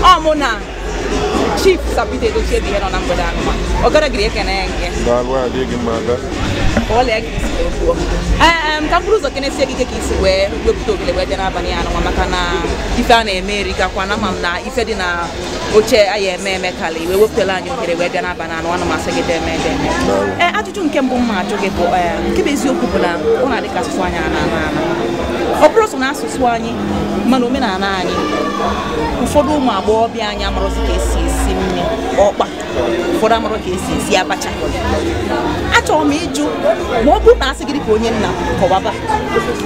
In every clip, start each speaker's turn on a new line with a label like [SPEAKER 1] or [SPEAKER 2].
[SPEAKER 1] Ọ mụ na Chief Sir Peter Edochie bụ ihe nọ na mgbede anụma ọgaragiri ekene gị.
[SPEAKER 2] Daalụ, adịghị mma ada.
[SPEAKER 1] Ọlịa gị isi wee kwuo. Ka m bụrụ ụzọ kenesie gị ike ka isi wee wepụta ogele wee bịa n'abalị anụnwa, maka na ife a na-eme erikakwa na ama m na ife dị na oche anyị eme eme kali wee wepụtala anyị ohere wee bịa n'abalị anụ anụ masị gị deme deme. Ajụjụ nke mbụ mma ajụ gị bụ nke bụ eziokwu bụ na ọ na-adị ka asụsụ anyị ana ana ana, ọ bụrụ sọ na asụsụ anyị mana omenala anyị, ụfọdụ ụmụ agbọghọbịa anyị amarọzi ka esi esi nri ọkpa, ụfọdụ amarọ ka esi esi abacha. Achọrọ m ịjụ ma ọ bụrụ na asị gị ka onye nna kọwaba,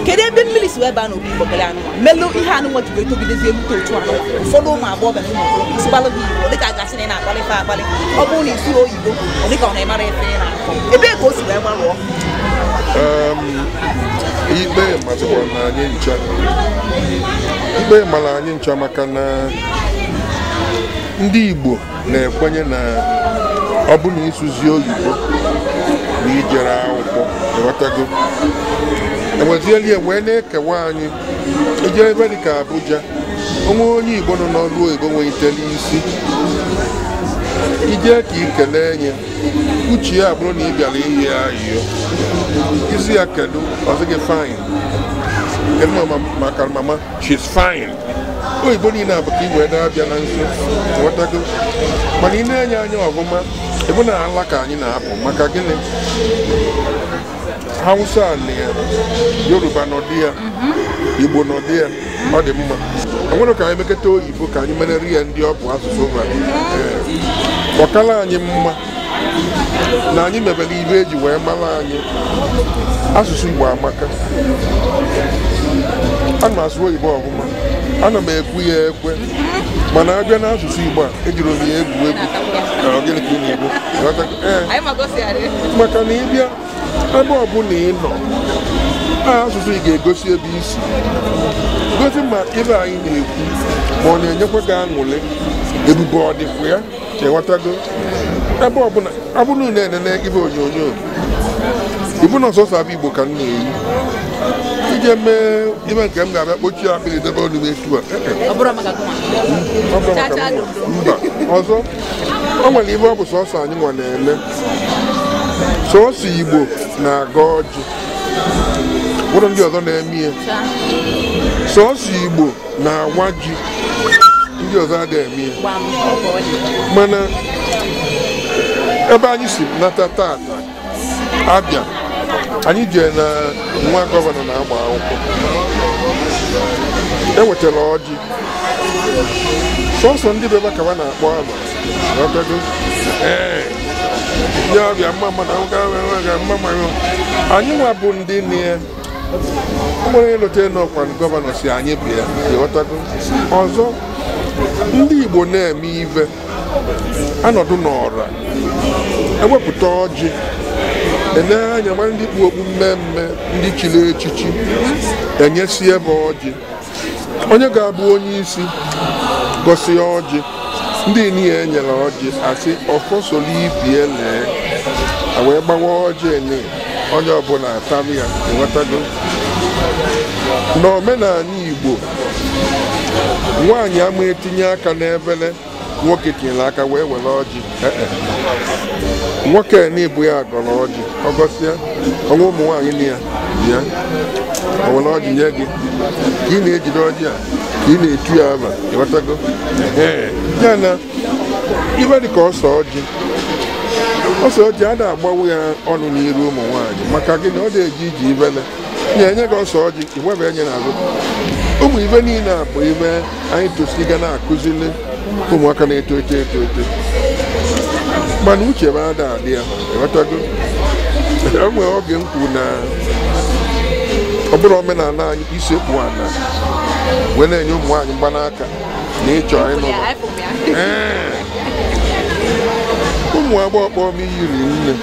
[SPEAKER 1] kedu ebe mmiri si wee baa n'opi ụgbọgịrị anụnwa melụ ihe anụnwa ji wee togidezi erute otu anụnwa? Ụfọdụ ụmụ agbọghọbịa na ụmụ okorobịa ịsụbalụ gị Igbo dịka a ga-asị na ị na-akpalị ife akpalị, ọ bụrụ na isi oyibo ọ dịka ọ na-emara ife ị na-akọ, ebee ka o si wee gbarụọ?
[SPEAKER 2] Ikpe masịkwara na anyị ncha, ikpe mara anyị ncha, maka na ndị Igbo na-ekwenye na ọ bụ na ịsụzi oyibo na ijere akwụkwọ ịghọtago, enwezieli wee na-ekewa anyị. Ije ebe dịka Abuja, onwe onye Igbo nọ n'ọrụ oyibo nwetara isi, ije ka ikele nye uche ya bụrụ na ị bịara iyi ya ayịyọ, isi ya kedu, ọ sị gị fine, kedu maka mama, she's fine. Oyibo niile abụ ka ị wee na-abịa na nso ghọtago. Mana ị na-enye anya ọfụma ebe na ala ka anyị na-apụ, maka gịnị? Hausa na ya, Yoruba nọdị ya, Igbo nọdị ya, ọ dị mma. Enwere ka anyị mekọta oyibo ka anyị mereri ya ndị ọ bụ asụsụ ha. Ọkala anyị mma na anyị mebere ibe eji wee mara anyị. Asụsụ Igbo amaka. Ana m asụ oyibo ọfụma, ana m ekwu ya ekwe, mana abịa n'asụsụ Igbo a ejiri m ya egwu egwu. Gịnị ka ị na-ekwu? Maka na ịbịa ebe ọbụla ị nọ, asụsụ ị ga-egosi ebe isi, gosi ma ibe anyị na-ekwu ma ọ na-enyekwa gị aṅụrị, ebube ọ dịkwa ya, ịghọtago. Ebe ọbụla abụrụ na-enene ibe onyonyo ibu na ọsọsọ abụ Igbo ka m na-eyi ije mee ibe nke m ga-abịa kpochie akpịrị debe ọnụ m etu a. Mba, ọzọ o nwere ibe ọ bụ sọsọ anyị nwa na-eme, sọsọ Igbo na-aga ọjị, ụfọdụ ndị ọzọ na-eme ya, sọsọ Igbo na-awa ji, ndị ọzọ adịghị eme ya. Mana ebe anyị si nata tata abịa, anyị jee na nwa gọvanọ na-agba akwụkwọ, ewetara ọjị, sọsọ ndị bebe ka na-akpọ aba ndị ọbịa mma mma mma. Anyị nwa bụ ndị nne ya nwere ịlụta n'ọkwa gọvanọ si anyị bịa, ịghọtago. Ọzọ ndị Igbo na-eme ive anọdụ n'ọra ewepụta ọjị, ene anya ma ndị kpu okpu mmemme, ndị chiri echichi enyesi ebe ọjị, onye ga-abụ onye isi gosi ọjị, ndị niile enyere ọjị asị ọfọsoli ibie lee, wee gbawa ọjị ene, onye ọbụla atalụ ya, ịghọtago. N'omenala Igbo, nwaanyị ama etinye aka n'ebele nwoke tinyere aka wee were ọjị. Nwoke na-ebu ya agọrọ ọjị, ọgọsịa ọnwa ụmụ nwaanyị na ya bịa o were ọjị nye gị, ka ị na-ejide ọjị a ka ị na-etu ya aba, ịghọtago. Ya na ibe dị ka ọsọ ọjị, ọsọ ọjị a na-agbanwe ya ọnụ n'iru ụmụ nwaanyị, maka gịnị? Ọ na-eji iji ibele na-enye gị ọsọ ọjị, iwebe enye n'azụ. Ụmụ ibe niile a bụ ibe anyị tosiri ga na-akụzili ụmụaka na-eto eto eto eto, mana uche m ada adị ya, ịghọtago. O nwere oge m kwuru na ọ bụrụ omenala anyị isekpu ala wee na-enye ụmụ nwaanyị mgbanaka na ịchọ ịnụ ụmụ agbọghọ kpọọ m iyiri nne,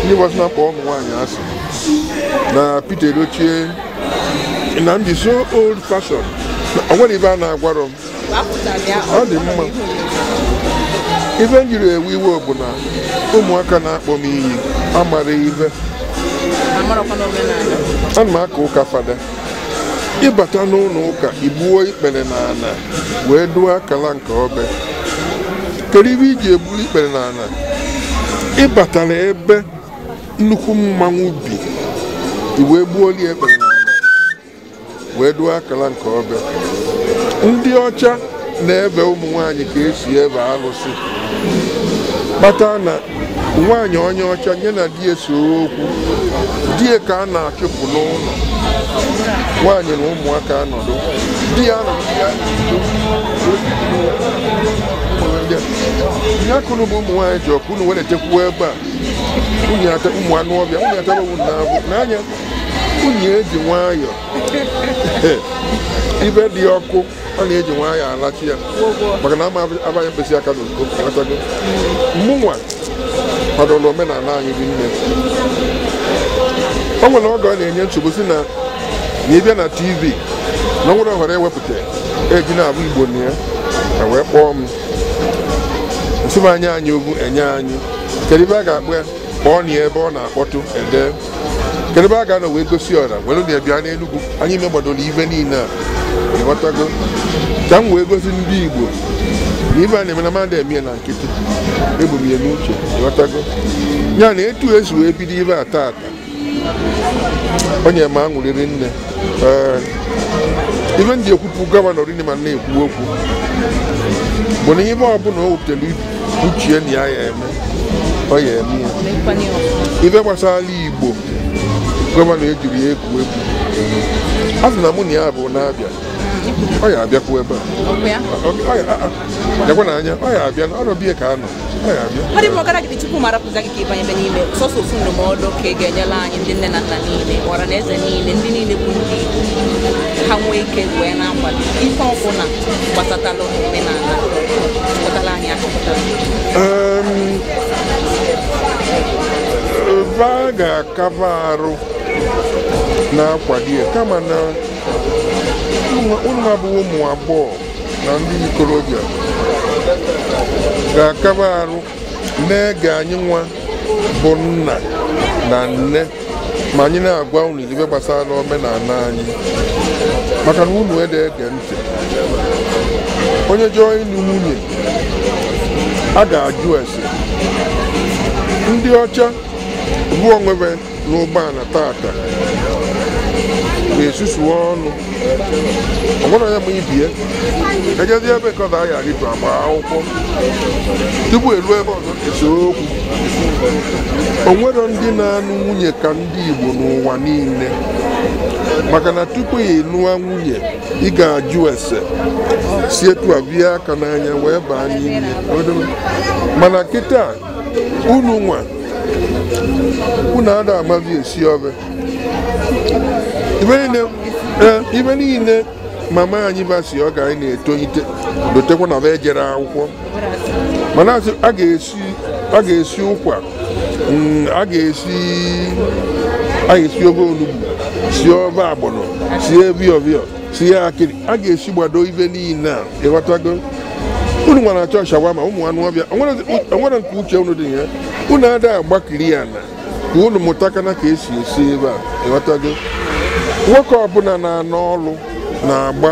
[SPEAKER 2] ndị gbasị na kpọọ ụmụ nwaanyị asị na Peter Edochie na m dị so old fashion, o nwere ibe a na-agwarọ m, ọ dị mma. Ife m jiri ewe iwe bụ na ụmụaka na-akpọ m iyi amara ife. Ana m aka ụka fada, Ịbata n'ụlọ ụka igbuo ikpere n'ala wee duo akara nke obe. Kedu ibe iji egburu ikpere n'ala? Ịbatara ebe nnukwu mmanwụ bi, i wee gbuo ikpere n'ala wee duo akara nke obe. Ndị ọcha na-ebe ụmụ nwaanyị ka esi ebe alụsị, kpata na nwaanyị onye ọcha nye na di esoro okwu, di ka a na-achụpụ n'ụlọ, nwaanyị na ụmụaka anọdụ, di ya ya kụrụ bụ ụmụ nwaanyị ji ọkụ unu were tekwuo ebe a, ụmụ anụ ọbịa unu atabawu na-abụ n'anya unu eji nwayọọ ibe dị ọkụ a na-eji nwayọọ alachi ya maka na abanye mkpịsị aka n'ozugbo. Mụnwa kwadoro omenala anyị dị nne. O nwere oge ọ na-enye nsogbu si na ịbịa na TV na nwere ohere ewepụta eji na-abụ Igbo na ya ka wee kpọọ m nsị anya anyị ogwu enye anyị kedu ebe a ga-akpọ ya, kpọọ na ya ebe ọ na-akpọtụ ede, kedu ebe a ga-anọ wee gosi ọra were na bịa n'Enugu anyị megbadoro ibe niile a ịghọtago ka m wee gosi ndị Igbo na ibe a na-eme na mmadụ eme na nkịtị ebu m ya n'uche ịghọtago ya na etu esi wee bido ibe a taata onye ma aṅụrịrị nne. Ibe ndị ekwupụ gọvanọ rinne ma na-ekwu okwu bụ na ibe ọbụla o wepụtara uche na ya eme ọ ya eme ya. Ibe gbasara Igbo gọvanọ ejiri ya egwu egwu a sị na mụ na ya bụ na-abịa ọ ya abịakwu ebe a lekwa n'anya ọ ya abịa ọrụ bie ka anọ ọ ya abịa.
[SPEAKER 1] Ọ dị mma ọgaragide tupu m arapụza gị ka ịbanye ebe n'ime sọsọ ofu ndụmọdụ ka ị ga-enyela anyị ndị nne na nna niile ọra na eze niile ndị niile bụ ndị Igbo ha nwee ike wee na-akwado ife ọbụla gbasatalụ omenala chịkọtala anyị akọpụtara.
[SPEAKER 2] Va ga-akaba arụ na-akwado ya kama na unu abụghị ụmụ agbọghọ na ndị ikorobịa ga-akaba arụ na-ege anyị nwa bụ nna na nne ma anyị na-agwa unu ibe gbasara omenala anyị maka na unu ede ege ntị. Onye jọọ ịlụ nwunye a ga-ajụ ese. Ndị ọcha bụ onwebe n'ụgbọala tata na-esusuo ọnụ ọ nwere onye ma ibie ejezi ebe nke ọzọ ahịa arịtụ agba akwụkwọ tupu eruo ebe ọzọ esoro okwu. O nwere ndị na-anụ nwunye ka ndị Igbo n'ụwa niile maka na tupu ị lụọ nwunye ị ga-ajụ ese si etu a bie aka n'anya wee baa n'ime. Mana kịta unu nwa unu ada amazi esi ọbẹ ibe niile mama anyị basi ọ ga anyị na-etolite dotekwa na ejere akwụkwọ mana a ga-esi ụkwa, a ga-esi ofe onugbu, sie ofe agbọnọ, sie viovio, sie akịrị, a ga-esi gbado ibe niile a ịghọtago. Unu nwere achọ shawama ụmụ anụ ọbịa onwere nke uche unu dị ya unu ada agbakiri ya na ka unu mụtakana ka esi esi ebe a ịghọtago. Nwoke ọbụla na-anọ ọrụ na-agba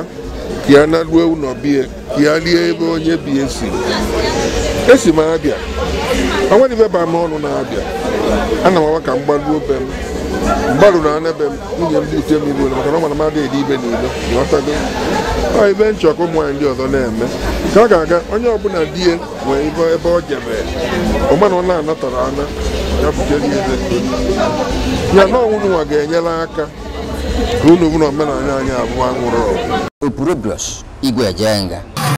[SPEAKER 2] ka ya na-ruo ụlọ bie ka ya rie ebe onye bi esi esi m abịa onwere ibe ba m ọnụ na-abịa ana m awa ka m gbaruo be m mgbaru na anabe m nwunye m bute m ibu maka na ọ mara m adịghị ede ibe n'ilo ịghọtago. Ọ ibe nchọ ka ụmụ nwaanyị ndị ọzọ na-eme ka ọ ga-aga onye ọbụla di ya nwee ibe ebe ọ jebe ọma na ọ na-anatara ana ya butere ibe ya na ọnwụ nwa ga-enyere aka ka unu bụ na omenala anyị abụọ anwụrụ.
[SPEAKER 3] Opurobios Igwe Ejenga.